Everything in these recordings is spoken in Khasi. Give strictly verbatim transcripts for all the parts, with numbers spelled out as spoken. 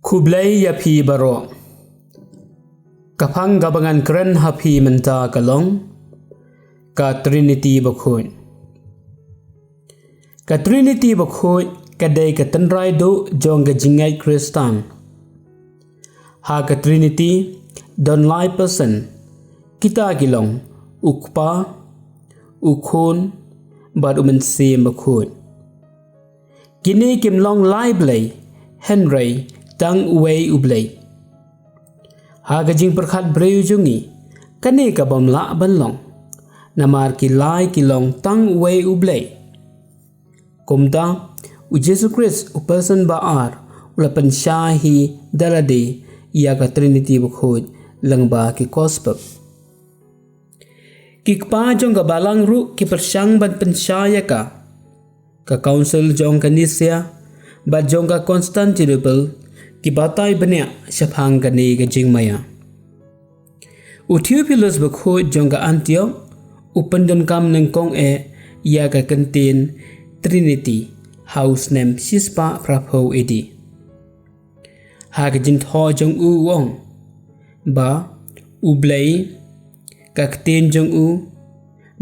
Khublei ïa phi baroh. Ka phang kaba ngan kren ha phi mynta ka long ka Trinity Bakhuid. Ka Trinity Bakhuid ka dei ka tynrai duh jong ka jingngeit Khristan. Ha ka Trinity don lai persen, kita ki long u Kpa, u Khun, bad u Mynsiem Bakhuid. Kine kim long lai Blei, hynrei tang uwei u Blei. Ha ka jingpyrkhat briew jong ngi, kane ka bym lah ban long. Namar ki lai ki long tang uwei u Blei. Kumta, u Jisu Khrist u person ba ar, u la pynshai hi da lade ïa ka Trinity Bakhuid lyngba ki Gospel. Ki kpa jong ka balang ruh ki pyrshang ban pynshai ïa ka. Ka Council jong ka Nicaea bad jong ka Constantinople ki batai bniah shaphang kane ka jingmaïa. U Theophilus Bakhuid jong ka Antioch u pyndonkam nyngkong eh ïa ka kyntien Trinity ha u snem shispah phraphew A D. Ha ka jingthoh jong u u ong ba u Blei, ka ktien jong u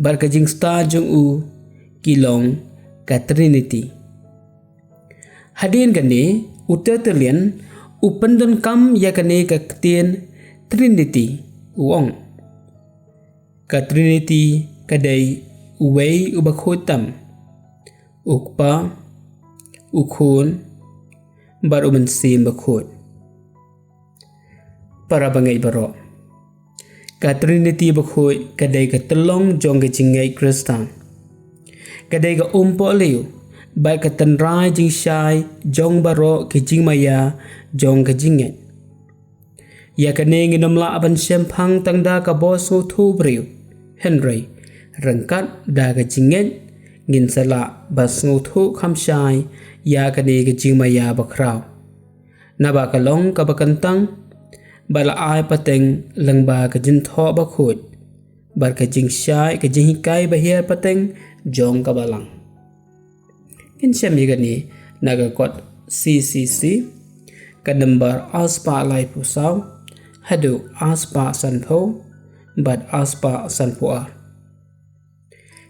bad ka jingstad jong u ki long ka Trinity. Hadien kane u Tertullian u pyndonkam ïa kane ka ktien Trinity, u ong ka Trinity ka dei uwei u Bakhuid tam, u Kpa, u Khun, bad u Mynsiem Bakhuid. Para bangeit baroh, ka Trinity Bakhuid ka dei ka tyllong jong ka jingngeit Khristan. Ka dei ka umpohliew bad ka tynrai jingshai jong baroh ki jingmaïa jong ka jingngeit. Ïa kane ngin ym lah ban shemphang tang da ka bor sngewthuh briew, hynrei ryngkat da ka jingngeit ngin sa lah ban sngewthuh kham shai ïa kane ka jingmaïa bakhraw. Naba ka long kaba kyntang, ba la ai pateng lyngba ka jingthoh bakhuid bad ka jingshai, ka jinghikai bahiar pateng jong ka balang. Ngin shem ïa kane na ka kot C C C, ka number arspah laiphew saw haduh arspah sanphew bad arspah sanphew ar.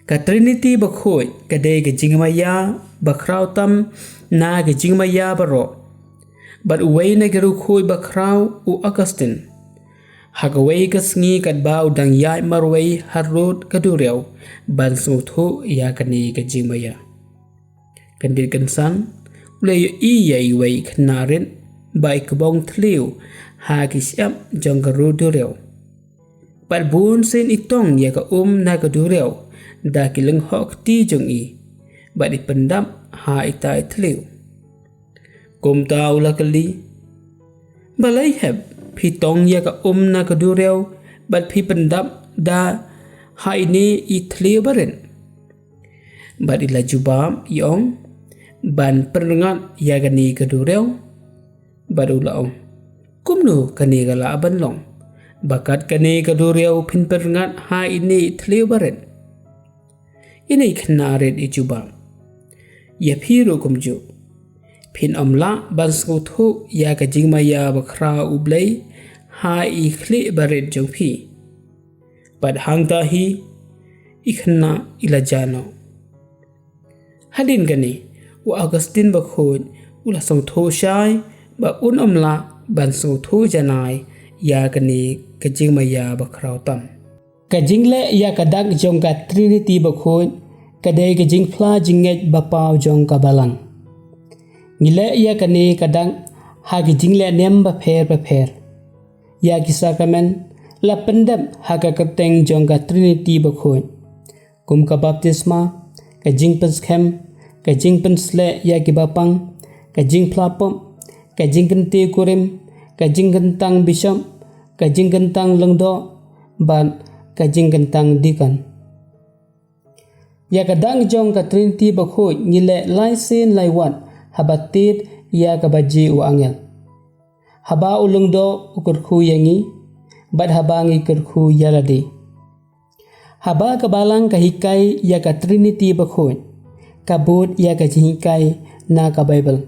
Ka Trinity Bakhuid ka dei ka jingmaïa bakhraw tam na ka jingmaïa baroh. Bad uwei na ki riewkhuid bakhraw, u Augustine, ha kawei ka sngi katba u dang ïaid marwei harud ka duriaw ban sngewthuh ïa kane ka jingmaïa, kyndit kynsan u la ïohi ïa iwei i khynnah rit ba i kbong thliew ha ki shyiap jong ka rud duriaw. Bad bun sien i tong ïa ka um na ka duriaw da ki lyngngoh kti jong i, bad i pyndap ha ita i thliew. Kumta u la kylli, "Balei hep phi tong ïa ka um na ka duriaw bad phi pyndap da ha ine i thliew barit?" Bad i la jubab i ong, "Ban pynrngat ïa kane ka duriaw." Bad u la ong, "Kumno kane ka lah ban long, ba kat kane ka duriaw phin pynrngat ha ine i thliew barit?" Ine i khynnah rit i jubab, "Ïa phi ruh kumjuh, phin ym lah ban sngewthuh ïa ka jingmaïa bakhraw U Blei ha i khlieh barit jong phi." Bad hangta hi i khynnah i la jah noh. Hadien kane, u Augustine Bakhuid u la sngewthuh shai ba un ym lah ban sngewthuh janai ïa kane ka jingmaïa bakhraw tam. Ka jingleh ïa ka dak jong ka Trinity Bakhuid ka dei ka jingphla jingngeit ba paw jong ka Balang. Ngi leh ïa kane ka dak ha ki jingleh niam bapher bapher. Ïa ki sakramen la pyndep ha ka kyrteng jong ka Trinity Bakhuid, kum ka baptisma, ka jingpynskhem, ka jingpynsleh ïa ki bapang, ka jingphla pop, ka jingkyntiew kurim, ka jingkyntang bishop, ka jingkyntang lyngdoh, bad ka jingkyntang deacon. Ïa ka dak jong ka Trinity Bakhuid ngi leh lai sien lai wat haba tied ïa ka baje u angel. Haba u lyngdoh u kyrkhu ïa ngi, bad haba ngi kyrkhu ïa lade. Haba ka Balang ka hikai ïa ka Trinity Bakhuid, ka bud ïa ka jinghikai na ka Baibl.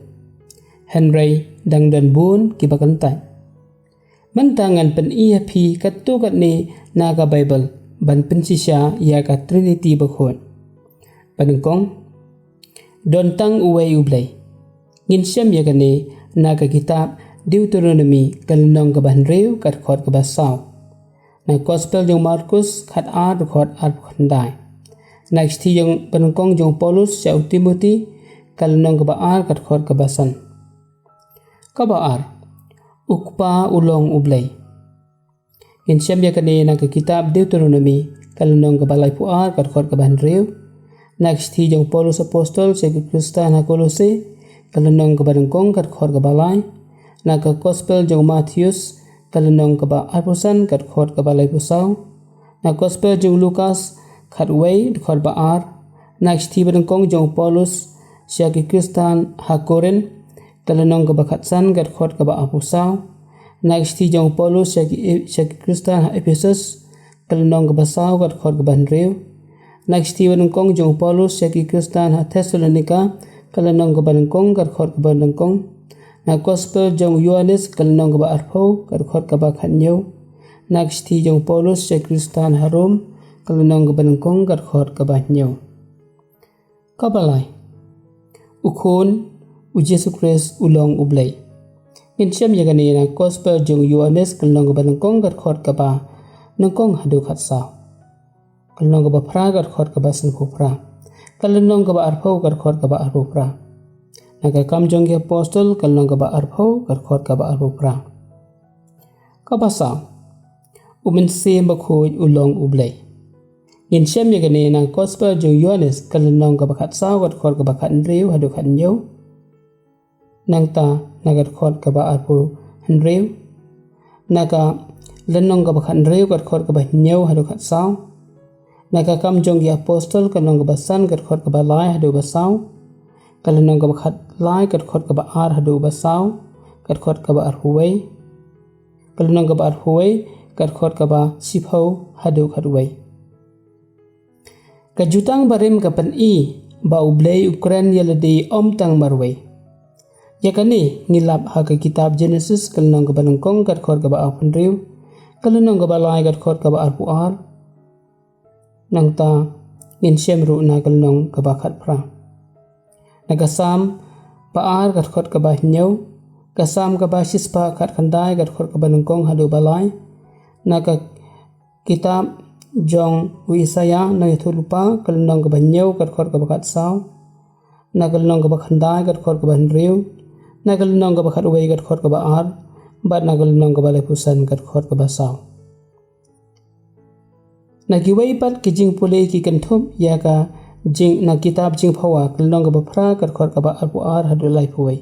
Hynrei dang don bun kiba kyntait. Mynta ngan pyni ha phi katto katne na ka Baibl ban pynshisha ïa ka Trinity bakhuid. Ba nyngkong, don tang uwei U Blei. Ngin shem ïa kane na ka kitab Deuteronomi ka lynnong kaba hynriew ka dkhot kaba saw. Na Gospel jong Markus khatar dkhot arphew khyndai. Na ka shithi jong ba nyngkong jong Paulus sha u Timothy ka lynnong kaba ar ka dkhot kaba san. Kaba ar, U Kpa u long U Blei. Ngin shem ïa kane na ka kitab Deuteronomi ka lynnong kaba laiphew ar ka dkhot kaba hynriew. Na ka shithi jong Paulus Apostol sha ki Khristan ha Kolose ka lynnong kaba nyngkong ka dkhot kaba lai. Na ka Gospel jong Mathaios ka lynnong kaba arphew san ka dkhot kaba laiphew saw. Na Gospel jong Lukas khatwei dkhot ba ar. Na ka shithi ba nyngkong jong Paulus sha ki Khristan ha Korinth ka lynnong kaba khatsan ka dkhot kaba arphew saw. Na ka shithi jong Paulus sha ki, sha ki Khristan ha Ephesus ka lynnong kaba saw ka dkhot kaba hynriew. Na ka shithi ba nyngkong jong Paulus sha ki Khristan ha Thessalonika ka lynnong kaba nyngkong ka dkhot kaba nyngkong. Na Gospel jong Ïoannis ka lynnong kaba arphew ka dkhot kaba khathynñiew. Na ka shithi jong Paulus sha ki Khristan ha Rom ka lynnong kaba nyngkong ka dkhot kaba hynñiew. Kaba lai, U Khun, U Jisu Khrist u long U Blei. Ngin shem ïa kane na Gospel jong Ïoannis ka lynnong kaba nyngkong ka dkhot kaba nyngkong haduh khatsaw. Ka lynnong kaba phra ka dkhot kaba sanphew phra. Ka lynnong kaba arphew ka dkhot kaba arphew phra. Na ka Kam jong ki Apostol ka lynnong kaba arphew ka dkhot kaba arphew phra. Kaba saw, U Mynsiem Bakhuid u long U Blei. Ngin shem ïa kane na Gospel jong Ïoannis ka lynnong kaba khatsaw ka dkhot kaba khathynriew haduh khathynñiew. Nangta na ka dkhot kaba arphew hynriew. Na ka lynnong kaba khathynriew ka dkhot kaba hynñiew haduh khatsaw. Na ka Kam jong ki Apostol ka lynnong kaba san ka dkhot kaba lai haduh ba saw. Ka lynnong kaba khatlai ka dkhot kaba ar haduh ba saw. Ka dkhot kaba arphew wei. Ka lynnong kaba arphew wei ka dkhot kaba shiphew haduh khatwei. Ka Jutang Barim ka pyni ba U Blei u kren ïa lade ym tang marwei. Ïa kane ngi lap ha ka kitab Genesis ka lynnong kaba nyngkong ka dkhot kaba arphew hynriew, ka lynnong kaba lai ka dkhot kaba arphew ar. Nangta ngin shem ruh na ka lynnong kaba khatphra. Na ka Salm ba ar ka dkhot kaba hynñiew, ka Salm kaba shispah khatkhyndai ka dkhot kaba nyngkong haduh ba lai. Na ka kitab jong u Isaïah nongïathuhlypa ka lynnong kaba hynñiew ka dkhot kaba khatsaw. Na ka lynnong kaba khyndai ka dkhot kaba hynriew. Na ka lynnong kaba khatwei ka dkhot kaba ar. Bad na ka lynnong kaba laiphew san ka dkhot kaba saw. Na kiwei pat ki jingpule ki kynthup ïa ka jing, na kitab Jingphawa ka lynnong kaba phra ka dkhot kaba arphew ar haduh laiphew wei.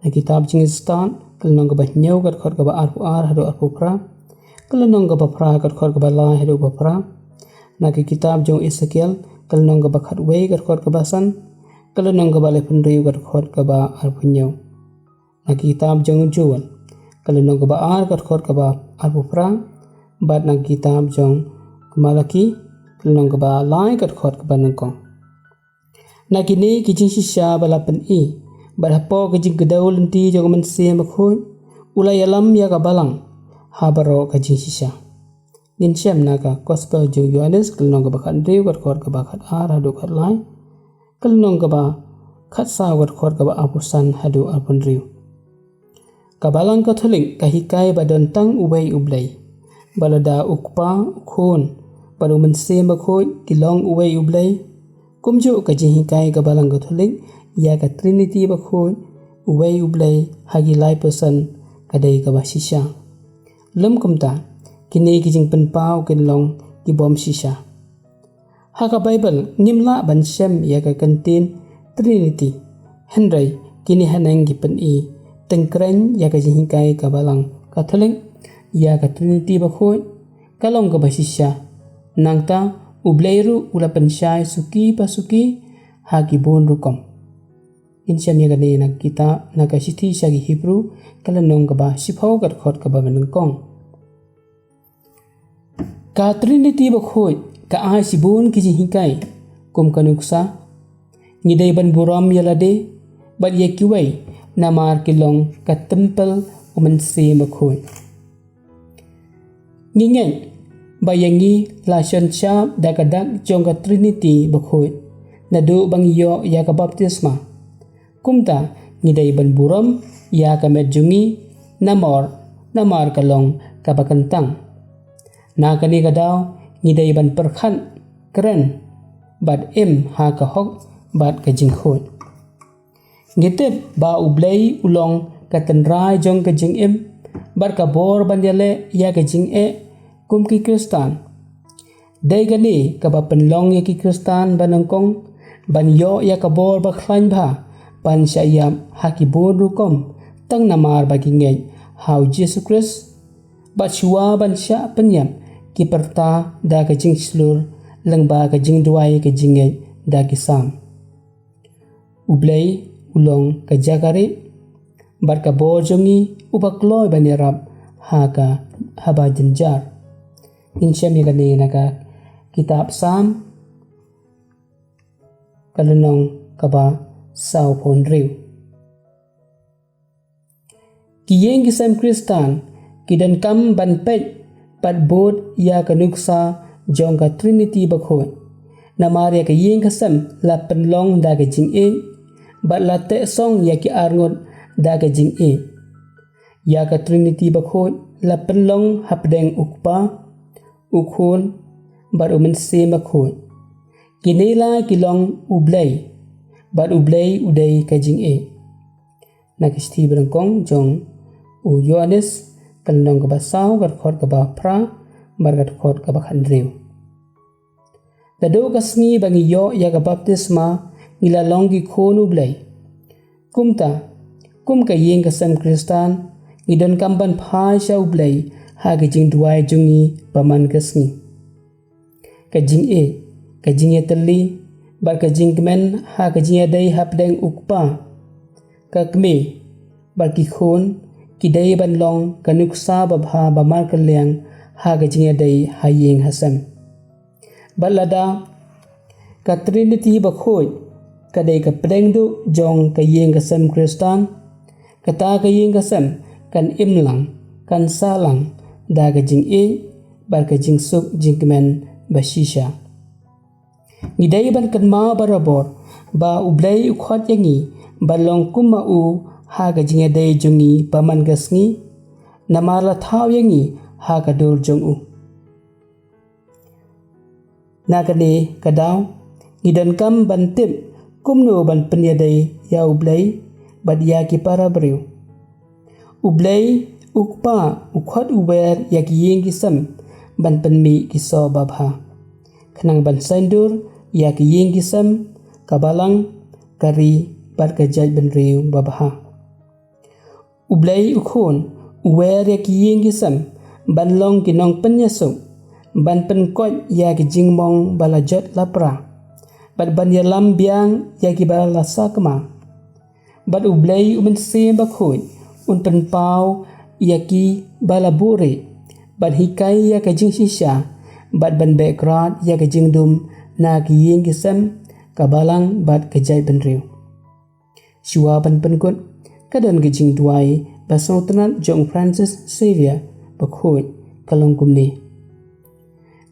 Na kitab Jingstad ka lynnong kaba hynñiew ka dkhot kaba arphew ar haduh arphew phra. Ka lynnong kaba phra ka dkhot kaba lai haduh ba phra. Na ka kitab jong Esekiel ka lynnong kaba khatwei ka dkhot kaba san. Ka lynnong kaba laiphew hynriew ka dkhot kaba arphew hynñiew. Na ka kitab jong Joel ka lynnong kaba ar ka dkhot kaba arphew phra. Bad na ka kitab jong Malaki ka lynnong kaba lai ka dkhot kaba nyngkong. Na kine ki jingshisha ba la pyni bad hapoh ka jingkdew lynti jong U Mynsiem Bakhuid u la ïalam ïa ka balang ha baroh ka jingshisha. Ngin shem na ka Gospel jong u Ïoannis ka lynnong kaba khathynriew ka dkhot kaba khatar haduh khatlai. Ka lynnong kaba khatsaw ka dkhot kaba arphew san haduh arphew hynriew. Ka Balang Katholik ka hikai ba don tang uwei U Blei, ba lada U Kpa, U Khun bad U Mynsiem Bakhuid ki long uwei U Blei. Kumjuh ka jinghikai ka Balang Katholik ïa ka Trinity Bakhuid, uwei U Blei ha ki lai person, ka dei kaba shisha. Lym kumta, kine ki jingpynpaw kin long ki bym shisha. Ha ka Baibl ngim lah ban shem ïa ka kyntien Trinity, hynrei kine haneng ki pyni tyngkreiñ ïa ka jinghikai ka Balang Katholik ïa ka Trinity Bakhuid, ka long kaba shisha. Nangta U Blei ruh u la pynshai suki pa suki ha ki bun rukom. Ngin shem ïa kane na ka kitab, na ka shithi sha ki Hebru ka lynnong kaba shiphew ka dkhot kaba nyngkong. Ka Trinity Bakhuid ka ai shibun ki jinghikai kum ka nuksa. Ngi dei ban burom ïa lade bad ïa kiwei namar ki long ka templ u Mynsiem Bakhuid. Ngi ngeit ba ïa ngi la shon shap da ka dak jong ka Trinity Bakhuid naduh ba ngi ïoh ïa ka baptisma. Kumta ngi dei ban burom ïa ka met jong ngi namar, namar ka long kaba kyntang. Na kane ka daw ngi dei ban pyrkhat, kren bad im ha ka hok bad ka jingkhuid. Ngi tip ba U Blei u long ka tynrai jong ka jingim bad ka bor ban ïaleh ïa ka jingeh kum ki Khristan. Dei kane kaba pynlong ïa ki Khristan ba nyngkong ban ïoh ïa ka bor ba khlaiñ bha ban shah ïap ha ki bun rukom tang namar ba ki ngeit ha U Jisu Khrist. Bad shuwa ban shah pynïap ki pyrta da ka jingshlur lyngba ka jingduwai ka jingngeit da ki Salm. U Blei u long ka jaka rieh bad ka bor jong ngi uba kloi ban ïarap ha ka, haba jynjar. Ngin shem ïa kane na ka kitab Salm, ka lynnong kaba sawphew hynriew. Ki ïing ki sem Khristan ki donkam ban peit bad bud ïa ka nuksa jong ka Trinity Bakhuid. Namar ïa ka ïing ka sem la pynlong da ka jingïeit bad la teh song ïa ki arngut da ka jingïeit. Ïa ka Trinity Bakhuid la pynlong hapdeng U Kpa, U Khun bad U Mynsiem Bakhuid. Kine lai ki long U Blei bad U Blei u dei ka jingïeit. Na ka shithi ba nyngkong jong u Ïoannis, ka lynnong kaba saw, ka dkhot kaba phra bad ka dkhot kaba khathynriew. Naduh ka sngi ba ngi ïoh ïa ka baptisma ngi la long ki khun U Blei. Kumta, kum ka ïing ka sem Khristan, ngi donkam ban phai sha U Blei ha ka jingduwai jong ngi ba man ka sngi. Ka jingïeit, ka jingïatylli bad ka jingkmen ha ka jingïadei hapdeng U Kpa, ka Kmie bad ki khun ki dei ban long ka nuksa babha ba markylliang ha ka jingïadei ha ïing ha sem. Bad lada ka Trinity Bakhuid ka dei ka pdeng duh jong ka ïing ka sem Khristan, kata ka ïing ka sem kan im lang, kan sah lang da ka jingïeit bad ka jingsuk jingkmen ba shisha. Ngi dei ban kynmaw barabor ba U Blei u khot ïa ngi ban long kum ma u ha ka jingïadei jong ngi ba man ka sngi, namar la thaw ïa ngi ha ka dur jong u. Na kane ka daw ngi donkam ban tip kumno ban pynïadei ïa U Blei bad ïa ki para briew. U Blei U Kpa u khot u wer ïa ki ïing ki sem ban pynmih ki soh babha, khnang ban saiñdur ïa ki ïing ki sem, ka balang, ka ri bad ka jaitbynriew babha. U Blei U Khun u wer ïa ki ïing ki sem ban long ki nongpynïasuk, ban pynkoit ïa ki jingmong ba la jot la pra bad ban ïalam biang ïa kiba la sakma. Bad U Blei U Mynsiem Bakhuid un pynpaw ïa kiba la buhrieh ban hikai ïa ka jingshisha bad ban beh krad ïa ka jingdum na ki ïing ki sem, ka balang bad ka jaitbynriew. Shuwa ban pynkut, ka don ka jingduwai ba sngewtynnat jong Francis Xavier Bakhuid, ka long kumne: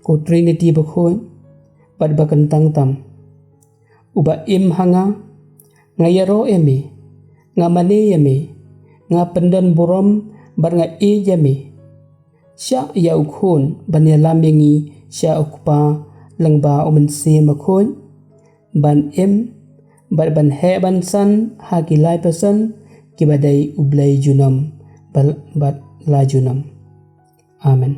Ko Trinity Bakhuid bad ba kyntang tam, uba im ha nga, nga ïaroh ïa me, nga mane ïa me, nga pyndon burom bad nga ïeit ïa me. Shah ïa U Khun ban ïalam ïa ngi sha U Kpa lyngba U Mynsiem Bakhuid, ban im bad ban heh ban san ha ki lai person kiba dei U Blei junom bad la junom. Amen.